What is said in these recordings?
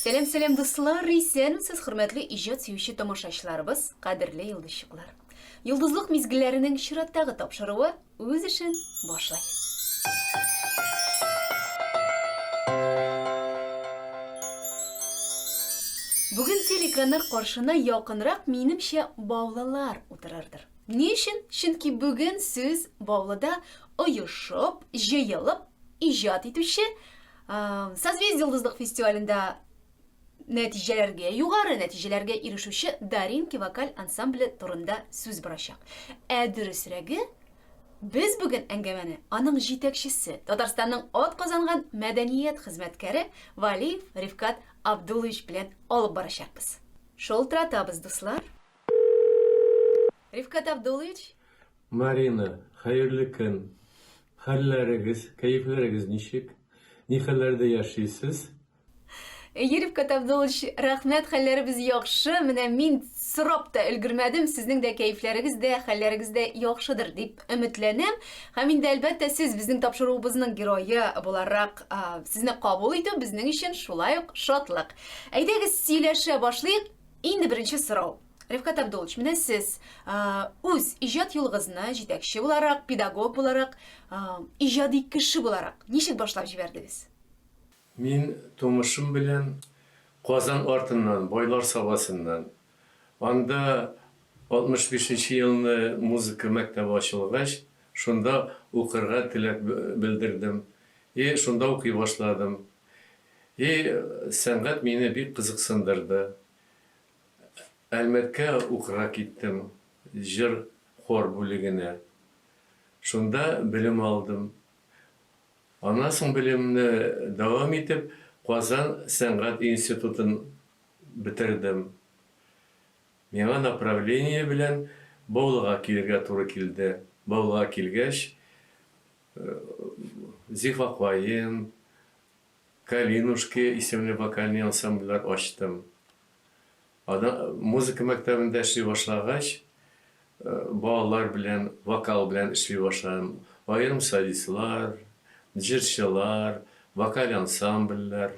Сәлам, сәлам, дуслар! Исәнмесез, хөрмәтле иҗат сөюче тамашачыларыбыз, кадерле йолдызчыклар. Йолдызлык мизгелләренең чираттагы тапшыруы үз эшен башлый. Бүген телеэкраннар каршына якынрак, минемчә, баулылар утырырдыр. Ни өчен? Чөнки бүген сүз Баулыда оешып, җыелып иҗат итүче Созвездие йолдызлык фестивалендә нәтиҗәләргә, югары нәтиҗәләргә ирешүче Даринки вокаль ансамбле турында сүз барачак. Ә дөресрәге, без бүген әңгәмәне аның җитәкчесе, Татарстанның атказанган мәдәният хезмәткәре Валиев Рифкат Абдуллович белән алып барачакбыз. Шалтыратабыз, дуслар. Рифкат Абдуллович? Марина, хәерле көн! Хәлләрегез, кәефләрегез ничек? Ни хәлләрдә яшисез? Әйе, Рифкат Абдуллович, рәхмәт, хәлләребез яхшы. Менә мин сорап та өлгермәдем, сезнең дә кәефләрегез дә, хәлләрегез дә яхшыдыр дип өметләнәм. Һәм инде, әлбәттә, сез безнең тапшыруыбызның герое буларак, сезне кабул итү безнең өчен шулай ук шатлык. Әйдәгез, сөйләшә башлыйк. Инде беренче сорау. Рифкат Абдуллович, менә сез үз иҗат юлыгызны җитәкче буларак, педагог буларак, иҗади кеше буларак ничек башлап җибәрдегез? Мин тумышым белән Казан артыннан, Байлар Сабасыннан. Анда 65 нче елны музыка мәктәбе ачылгач, шунда укырга теләк белдердем. И шунда укый башладым. И сәнгать мине бик кызыксындырды. Әлмәткә укырга киттем, җыр хор бүлегенә. Шунда белем алдым. Аннан соң белемне дәвам итеп, Казан сәнгать институтын бетердем. Миңа направление белән Баулыга килергә туры килде. Баулыга килгәч, Зифа каен, Калинушки исемле вокальный ансамбльләр ачтым. Ада музыка мәктәбендә эшли башлагач, балалар белән вокал белән эшли башладым. Аерым солистлар, җырчылар, вокаль ансамбльләр.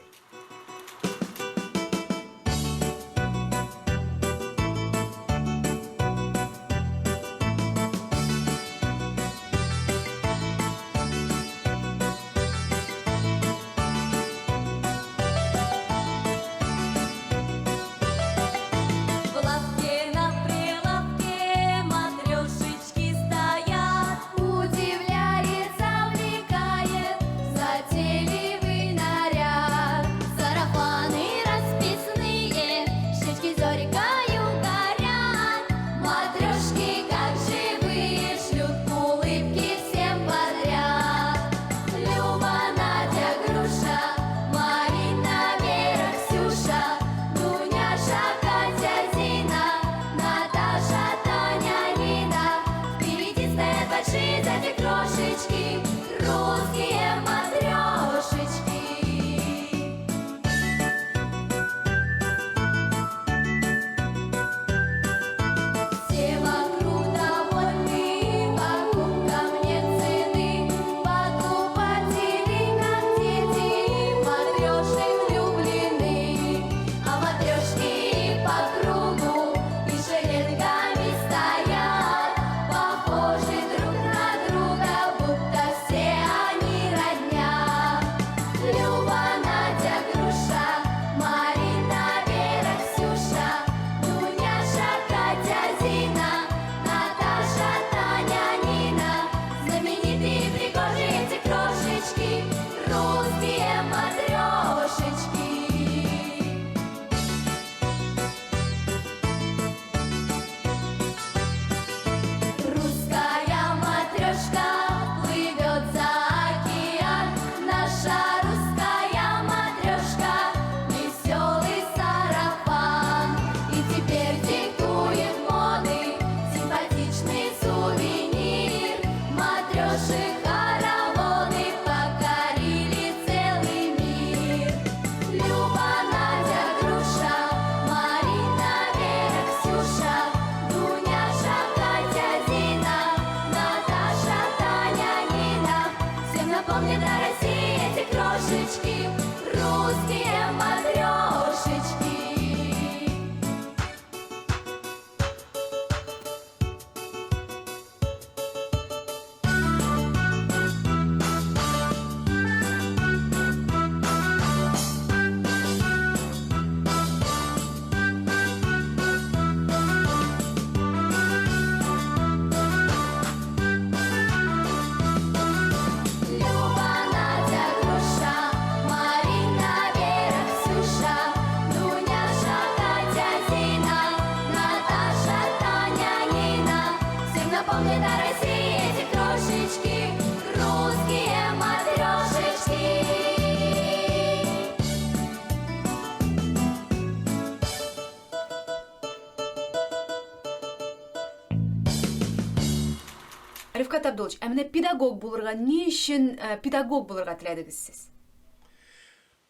Рифкать Абдулович, ә менә педагог булырга ни өчен педагог булырга теләдегез сез?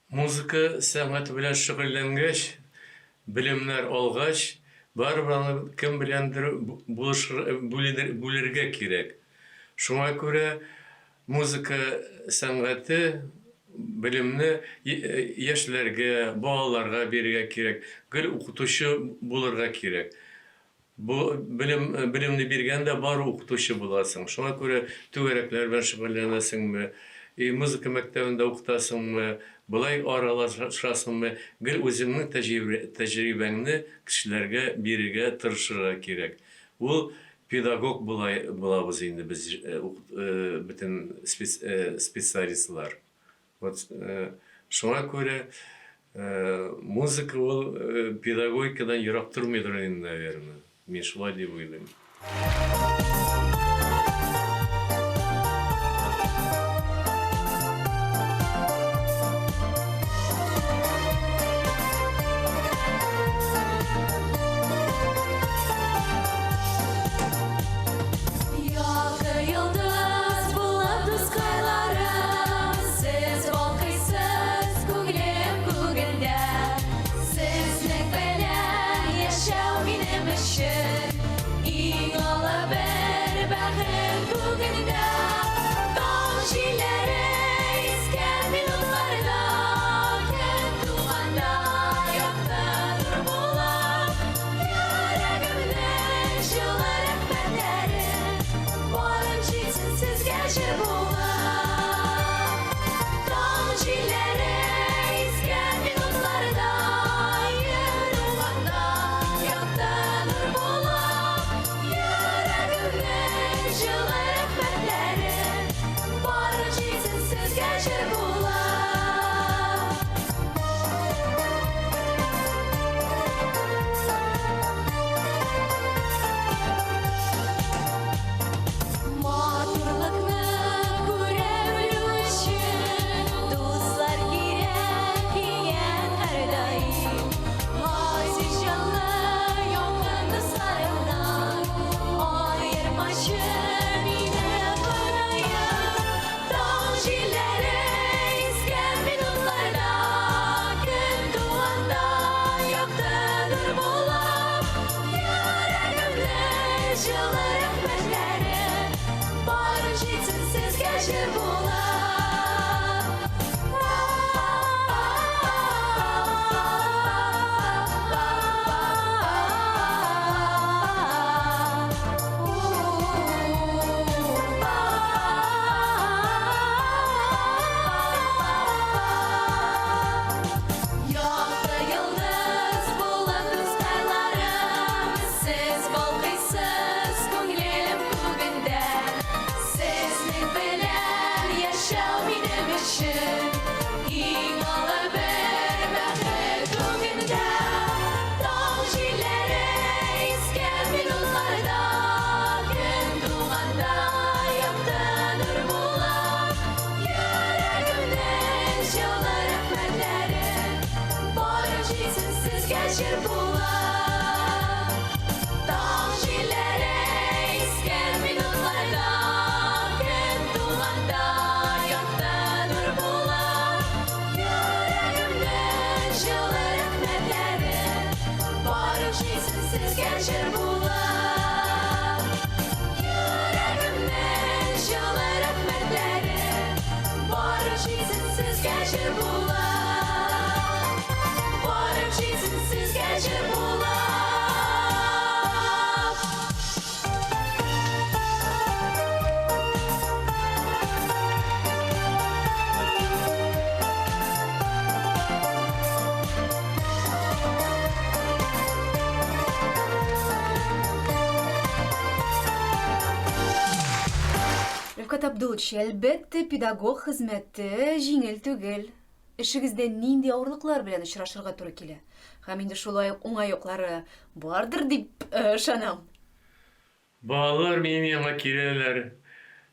Музыка сәнгате белән шөгыльләнгәч, белемнәр алгач, барыбер аны кем беләндер булышыр, бүленер, бүлергә кирәк. Шуңа күрә музыка сәнгате белемне яшьләргә, балаларга бирергә кирәк, гел укытучы булырга кирәк. Бу белем, белемне биргәндә бары укытучы буласың. Шуңа күрә түгәрәкләр белән шөгыльләнәсеңме, и музыка мәктәбендә укытасыңмы, болай аралашасыңмы, гел үзеңнең тәҗрибәңне кешеләргә бирергә тырышырга кирәк. Ул педагог була булабыз инде без бөтен специалистлар. Вот шуңа күрә музыка ул педагогикадан ерак тормыйдыр инде, наверное. Мин шулай дип уйлыйм. Якты йолдыз булып дускайларым, Сез балкыйсыз күңелем күгендә. Сезнең белән яшәү минем өчен Иң олы бер бәхет күгендә. Таң җилләре искән минутларда, Көн туганда якты нур булып, Йөрәгемнең җылы рәхмәтләре Барып җитсен сезгә җыр булып. Таң җилләре искән минутларда, Йөрүганда якты нур булып, Йөрәгемнең җылы рәхмәтләре Барып җитсен сезгә җыр булып. Матурлыкны күрә белү өчен дуслар кирәк икән һәрдаим. Газиз җанлы якын дусларымнан аермачы мине Ходаем. Таң җилләре искән минутларда, көн туганда якты нур булып, йөрәгемнең җылы рәхмәтләре барып җитсен сезгә җыр булып. Якты йолдыз булып дускайларым, Сез балкыйсыз күңелем күгендә. Сезнең белән яшәү минем өчен Иң олы бер бәхет күгендә. Таң җилләре искән минутларда, Көн туганда якты нур булып, Йөрәгемнең җылы рәхмәтләре Барып җитсен сезгә җыр булып. Таң җилләре искән минутларда, Көн туганда якты нур булып, Йөрәгемнең җылы рәхмәтләре Барып җитсен сезгә җыр булып. Йөрәгемнең җылы рәхмәтләре Барып җитсен сезгә җыр булып. Барып җитсен сезгә җыр булып. Рифкать Абдулович, әлбәттә, педагог хезмәте җиңел түгел. Эшегездә нинди авырлыклар белән очрашырга туры килә? Һәм инде шулай ук уңай яклары бардыр дип э, ышанам. Балалар минем янга киләләр,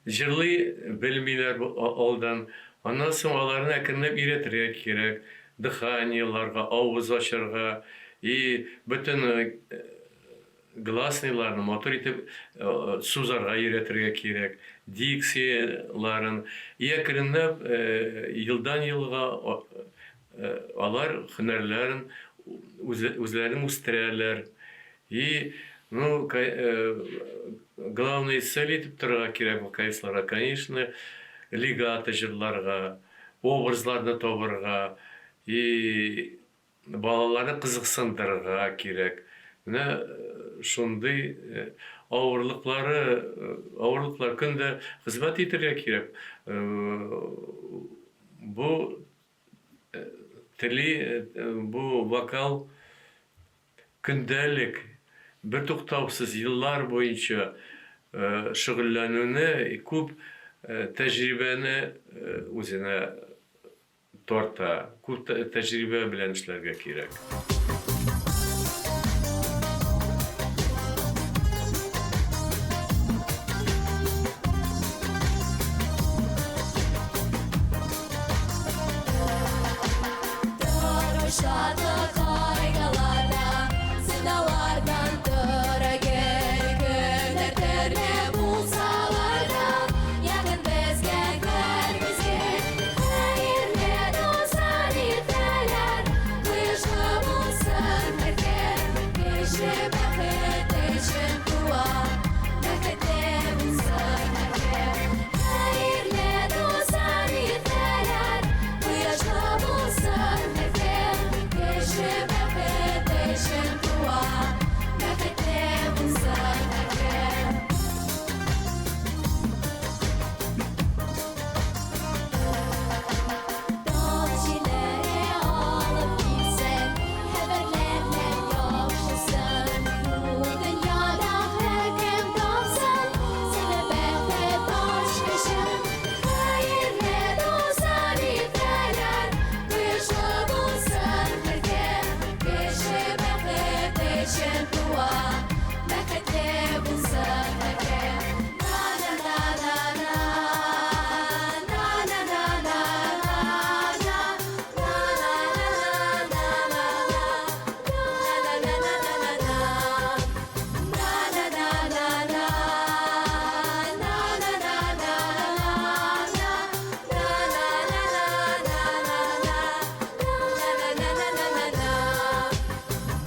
җырлый белмиләр алдан. Аннан соң аларны әкренләп өйрәтергә кирәк, дыханиеларга, авыз ачарга и бөтен э, гласныйларны матур итеп сузарга өйрәтергә кирәк, дикцияларын. И әкренләп елдан елга алар һөнәрләрен үзләрен үстерәләр. И, ну, главный цель итеп торырга кирәк вокалистларга, конечно, легато җырларга, образларны табырга и Балаларны кызыксындырырга кирәк. Менә шундый авырлыклары, авырлыклар көн дә хезмәт итәргә кирәк. Бу тели, бу вокал көндәлек, бертуктаусыз еллар буенча шөгыльләнүне, күп тәҗрибәне үзенә Тарта, күп тәҗрибә белән эшләргә кирәк. Тормыш шатлык кайгыларда, сынаулардан тора гел. Көннәр төрле булсалар да, якын безгә гел безгә. Хәерле дуслар иртәләр, кояшлы булсын һәркем. Кеше бәхет өчен туа, бәхетле булсын һәркем. Хәерле дуслар иртәләр, кояшлы булсын һәркем. Кеше бәхет өчен туа, бәхетле булсын һәркем. Таң җилләре алып килсен, хәбәрләрнең яхшысын. Бу дөньяда һәркем тапсын, сине бәхет ачкычын. Хәерле дуслар иртәләр, кояшлы булсын һәркем. Кеше бәхет өчен туа, бәхетле булсын һәркем.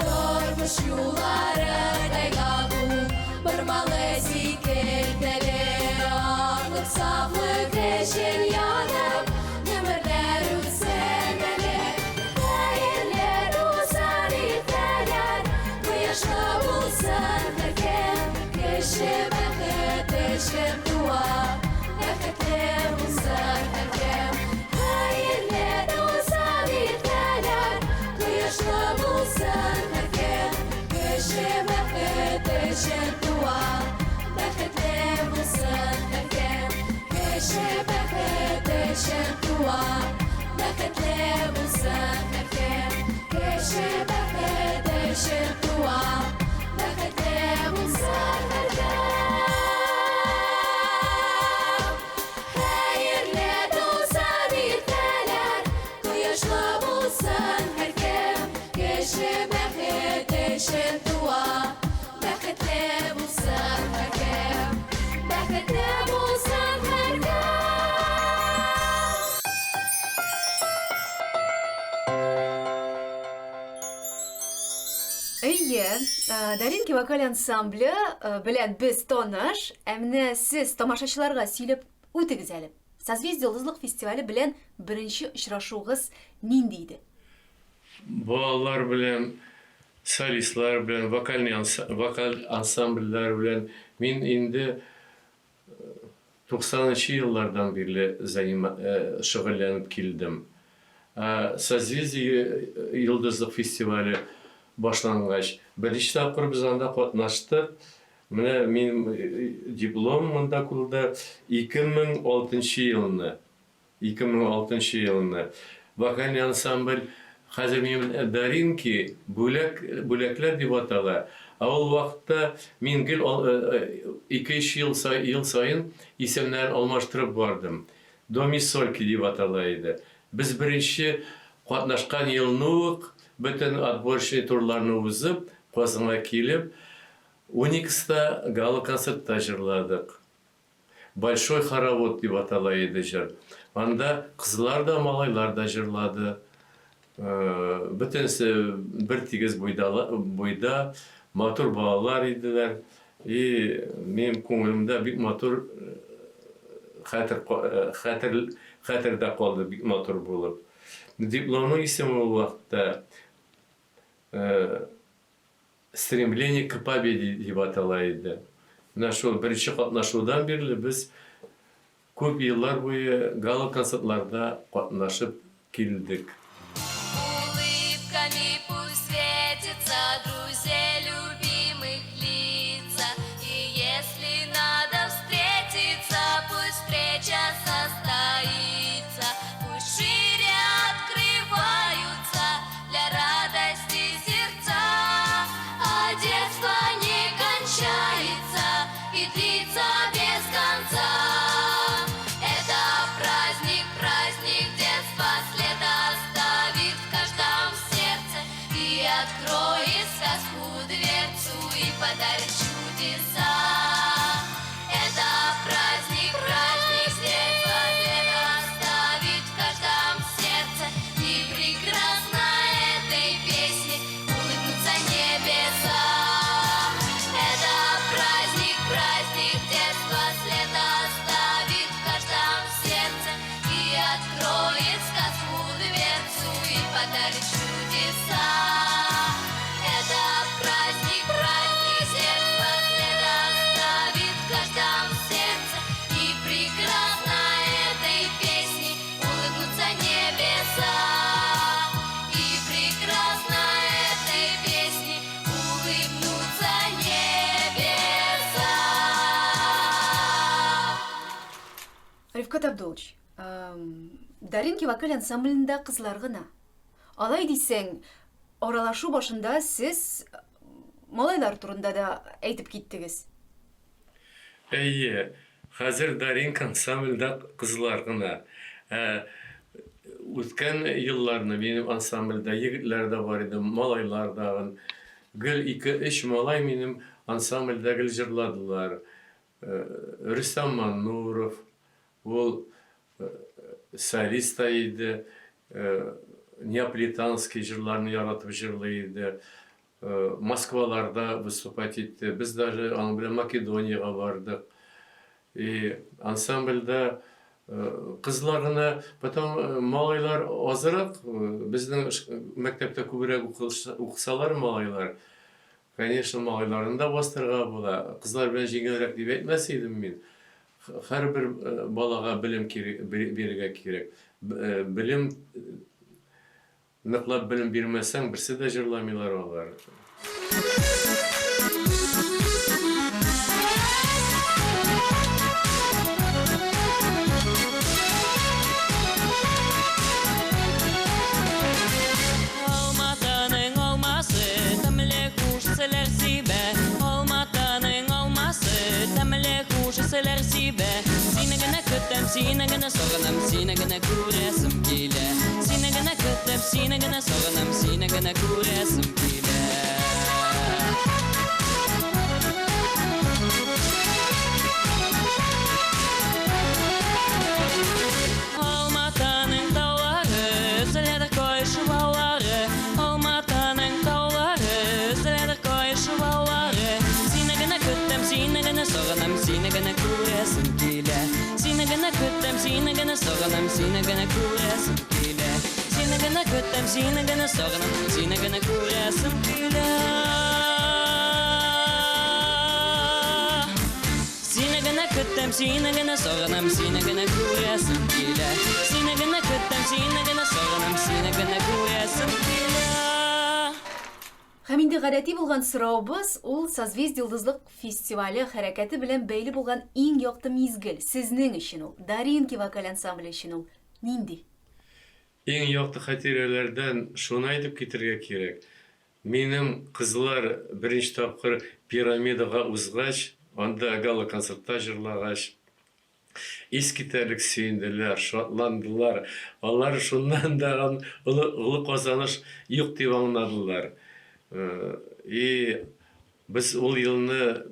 Тормыш юллары тайга бу, бормалы сикелтәле, Аклык, сафлык өчен янып, гомерләр үтсен әле. Хәерле тусын иртәләр, кояшлы булсын һәркем. Кеше бәхет өчен туа, бәхетле булсын һәркем. Хәерле тусын иртәләр, кояшлы булсын һәркем. Кеше бәхет өчен туа, бәхетле булсын һәркем. Кеше бәхет өчен туа, бәхетле булсын һәркем. Кеше бәхет өчен туа, бәхетле булсын һәркем. Хәерле тусын иртәләр, кояшлы булсын һәркем. Кеше бәхет өчен туа, бәхетле булсын һәркем. Бәхетле булсын һәркем. Әйе, Даринки вокаль ансамбле белән без таныш. Ә менә сез тамашачыларга сөйләп үтегез әле. Созвездие йолдызлык фестивале белән беренче очрашуыгыз нинди иде? Балалар белән, солистлар белән, вокальный вокаль ансамбльләр белән мин инде 90 нчы еллардан бирле занима шөгыльләнеп килдем. Ә Созвездие йолдызлык фестивале башлангач, берничә тапкыр без анда катнаштык. Менә минем диплом монда кулда 2006 нчы елны 2006 нчы елны вокальный ансамбль хәзер минем Даринки, бүләк, бүләкләр дип атала. Ә ул вакытта мин гел ике-өч ел, ел саен исемнәрен алмаштырып бардым. Домисольки дип атала иде. Без беренче катнашкан елны ук бөтен отборочный турларны узып, Казанга килеп, Уникста гала-концертта җырладык. Большой хоровод дип атала иде җыр. Анда кызлар да, малайлар да җырлады. Бөтенесе бер тигез буйда, матур балалар иделәр. И минем күңелемдә бик матур хәтер, хәтер, хәтердә калды бик матур булып. Дипломның исеме ул вакытта Стремление к победе дип атала иде. Менә шул беренче катнашудан бирле без күп еллар буе гала-концертларда катнашып килдек. Улыбками пусть светится друзей любимых лица И если надо встретиться, пусть встреча состоится Пусть шире открываются для радости сердца А детство не кончается и длится без конца Это праздник, праздник детства след оставит в каждом сердце И откроет сказку дверцу и подарит чудеса Это праздник, праздник детства след оставит в каждом сердце И прекрасно этой песне улыбнутся небеса Это праздник, праздник детства след оставит в каждом сердце И откроет сказку дверцу и подарит чудеса Это праздник, праздник детства след оставит в каждом сердце И прекрасно этой песне улыбнутся небеса И прекрасно этой песне улыбнутся небеса Рифкат Абдулович, Даринки вокаль ансамблендә кызлар гына. Алай дисәң, аралашу башында сез малайлар турында да әйтеп киттегез. Әйе, хәзер Даринка ансамбльдә кызлар гына. Ә үткән елларны минем ансамбльдә егетләр дә бар иде, малайлар да. Гел ике-өч малай минем ансамбльдә гел җырладылар. Рөстәм Маннуров, ул солист та иде, неаполитанский җырларны яратып җырлый иде. Москваларда выступать итте. Без даже аның белән Македониягә бардык. И ансамбльдә кызлар гына, потом малайлар азрак, безнең мәктәптә күбрәк укысалар малайлар, конечно, малайларны да бастырырга була. Кызлар белән җиңелрәк дип әйтмәс идем мин. Һәрбер балага белем бирергә кирәк. Белем Ныклап белем бирмәсәң, берсе дә җырламыйлар алар. Алматының алмасы, тәмле хуш исләр сибә. Алматының алмасы, тәмле хуш исләр сибә. Сине генә көтәм, сине генә сагынам, сине генә күрәсем килә. Сине генә көтеп, сине генә сагынам, сине генә күрәсем килә. Алматының таулары, өзеләдер кояш баулары. Алматының таулары, өзеләдер кояш баулары. Сине генә көтәм, сине генә сагынам, сине генә күрәсем килә. Сине генә көтәм, сине генә сагынам, сине генә күрәсем килә. Сине генә көтәм, сине генә сагынам, сине генә күрәсем килә. Сине генә көтәм, сине генә сагынам, сине генә күрәсем килә. Сине генә көтәм, сине генә сагынам, сине генә күрәсем килә. Һәм инде гадәти булган сорауыбыз, ул Созвездие йолдызлык фестивале хәрәкәте белән бәйле булган иң якты мизгел, сезнең өчен ул, Даринки вокаль ансамбле өчен ул нинди? Иң якты хатирәләрдән шуны әйтеп китергә кирәк, минем кызлар беренче тапкыр Пирамидага узгач, анда гала-концертта җырлагач, Искитәрлек сөенделәр, шатландылар. Алар шуннан да олы, олы казаныш юк дип аңладылар. И Без ул елны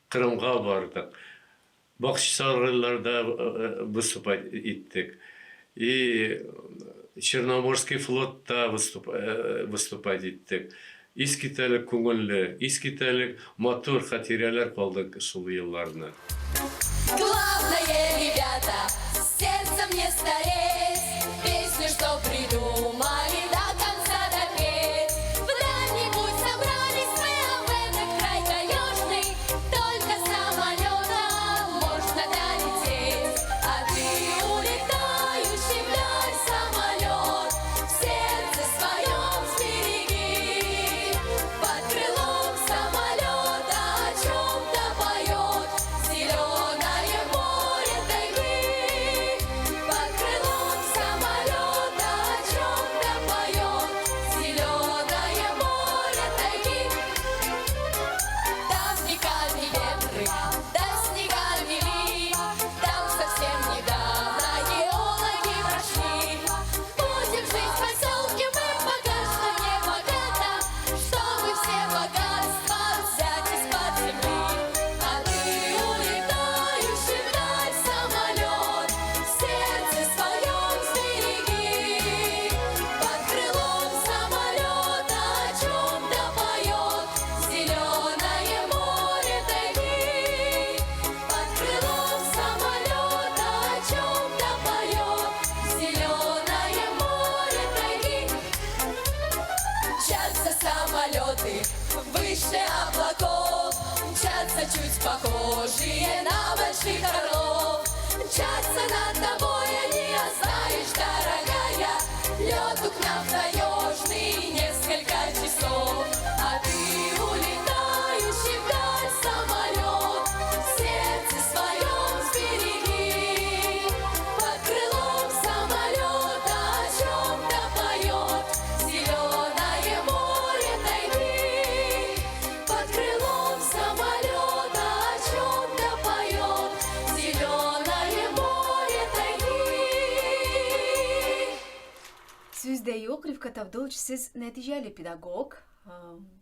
Кырымга бардык. Бакчасарайларда выступать иттек. И Черноморский флотта выступать иттек. Искитәлек күңелле, искитәлек матур хатирәләр калды шул елларны. Главное, ребята, сердцем не стареть, Песню, что придумали, до конца допеть. В дальний путь собрались мы, а в этот край таежный Только самолетом можно долететь. А ты, улетающий вдаль самолет, В сердце своем сбереги. Под крылом самолета о чем-то поет Зеленое море тайги. Под крылом самолета о чем-то поет Зеленое море тайги. Там веками ветры, да снега мели, Там совсем недавно геологи прошли. Будем жить в поселке мы пока что не богато, Чтобы все богатства взять из-под земли. А ты, улетающий вдаль самолет, В сердце своем сбереги. Под крылом самолета о чем-то поет Зеленое море тайги. Под крылом самолета о чем-то поет Зеленое море тайги. Мчатся самолеты выше облаков, Мчатся чуть похожие на больших орлов. Мчатся над тобой они, а знаешь, дорогая, Лету к нам в таежный несколько часов. А ты, улетающий вдаль самолет, В сердце своем сбереги. Под крылом самолета о чем-то поет Зеленое море тайги. Под крылом самолета о чем-то поет Зеленое море тайги. Сүз дә юк, Рифкат Абдулович, сез нәтиҗәле педагог,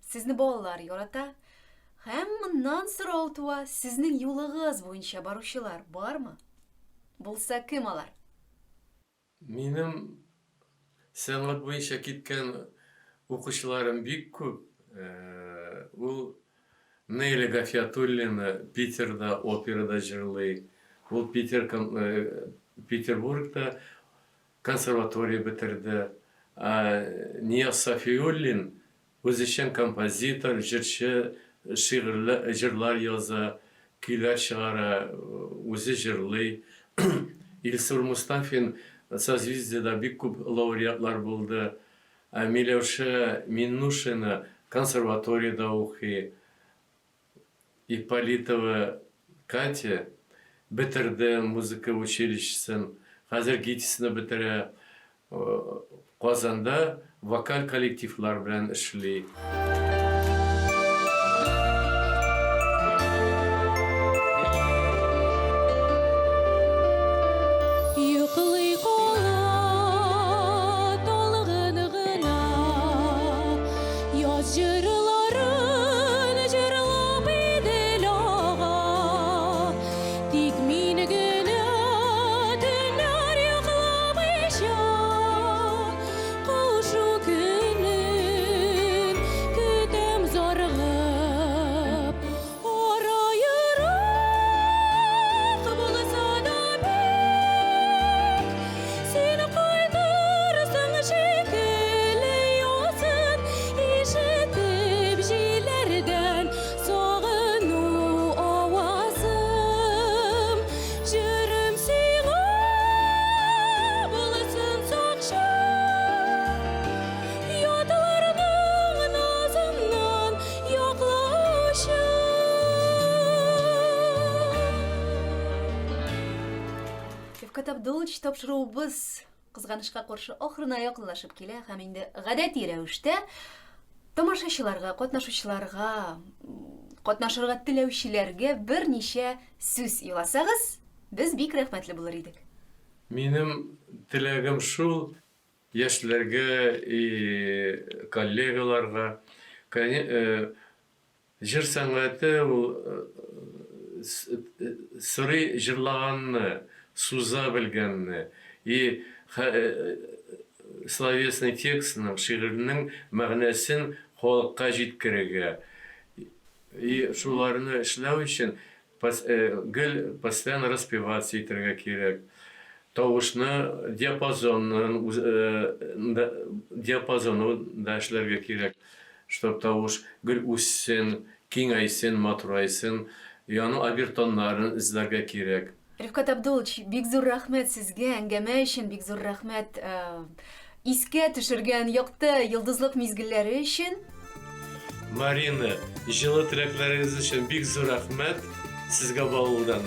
сезне балалар ярата. Һәм моннан сорау туа, сезнең юлыгыз буенча баручылар бармы? Булса, кем алар? Минем сәнгать буенча киткән укучыларым бик күп. Ул Нелли Гафиатуллина Питерда операда җырлый. Ул Питер Петербургта консерватория бетерде. Ә Нияз Сафиуллин Үзешчән композитор, җырчы, шигырьләр, җырлар яза, көйләр чыгара, үзе җырлый. Илсур Мостафин Созвездиедә бик күп лауреатлар булды. Ә Миләүшә Миннушина консерваториядә укый. Ипполитова Катя бетерде музыка училищесын, хәзер ГИТИСны бетерә. Казанда вокаль коллективлар белән эшли. Йоклый кала талгын гына Яз җырларын җырлап Идел ага. Тик мин генә төннәр йокламыйча Каушу көнен көтәм зарыгып. Ара ерак булса да бик, Син кайтырсың шикелле язын, Ишетеп җилләрдән сагыну авазын. Җырым сиңа булсын сакчы, Ятларның назыннан яклаучы. Рифкат Абдуллович, тапшыруыбыз кызганычка каршы ахырына якынлашып килә һәм инде гадәти рәвештә тамашачыларга, катнашучыларга, катнашырга теләүчеләргә берничә сүз юласагыз, без бик рәхмәтле булыр идек. Минем теләгем шул, яшьләргә и коллегаларга, Җыр сәнгате ул сорый җырлаганны, суза белгәнне и словесный текстның, шигырьнең мәгънәсен халыкка җиткерергә. И шуларны эшләү өчен гел постоянно распеваться итәргә кирәк. Тавышны диапазонын диапазоны да эшләргә кирәк, чтоб тавыш гел үссен, киңәйсен, матурайсын. И аның обертоннарын эзләргә кирәк. Рифкать Абдуллович, бик зур рәхмәт сезгә әңгәмә өчен, бик зур рәхмәт искә төшергән якты йолдызлык мизгелләре өчен. Марина, җылы теләкләрегез өчен бик зур рәхмәт сезгә Баулыдан.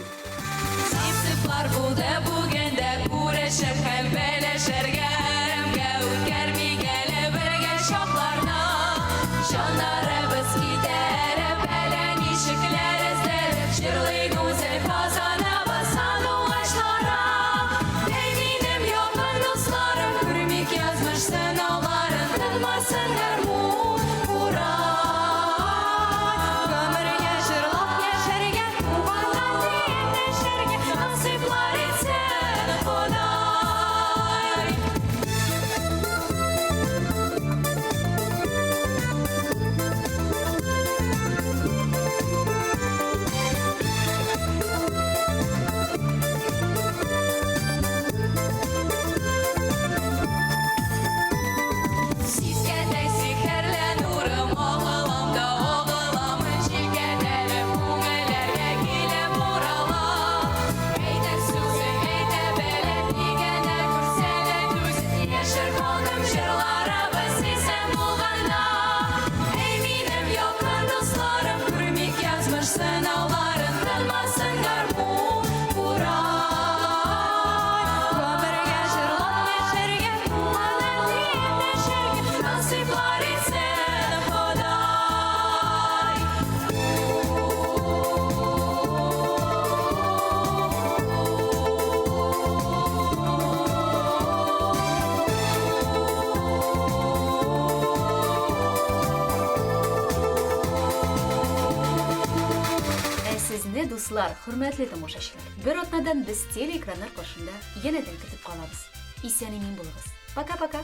Насыйплар булды бүген дә күрешеп һәм пәйләшергә, Әрәмгә үткәрмик әле бергә чакларны. Җаннарыбыз китә эреп, әллә ничекләр эзләнеп, Җырлый гүзәл Казаныбыз сандугачлары. Әй, минем якын дусларым, күрмик язмыш сынауларын, Тынмасын гармун, курай. Гомергә җырлап яшәргә, туганнар тиңләшергә Насыйплар итсен Ходай. Сискәндәй сихерле нурым Агылам да агыламын Җилкәнәлеп күңелләргә килеп урала. Әйтер сүзең әйтә белеп, Ни генә күрсә дә түзеп, Яшер калдым җырларыбыз исән булганда. Әй, минем якын дусларым, Күрмик язмыш сынауларын, Тынмасын гармун, курай. Гомергә җырлап яшәргә, Туганнар тиңләшергә Насыйплар итсен Ходай. Ә сезне, дуслар, хөрмәтле тамашачылар, бер атнадан без телеэкраннар каршында янәдән көтеп калабыз. Исән-имин булыгыз. Пока-пока.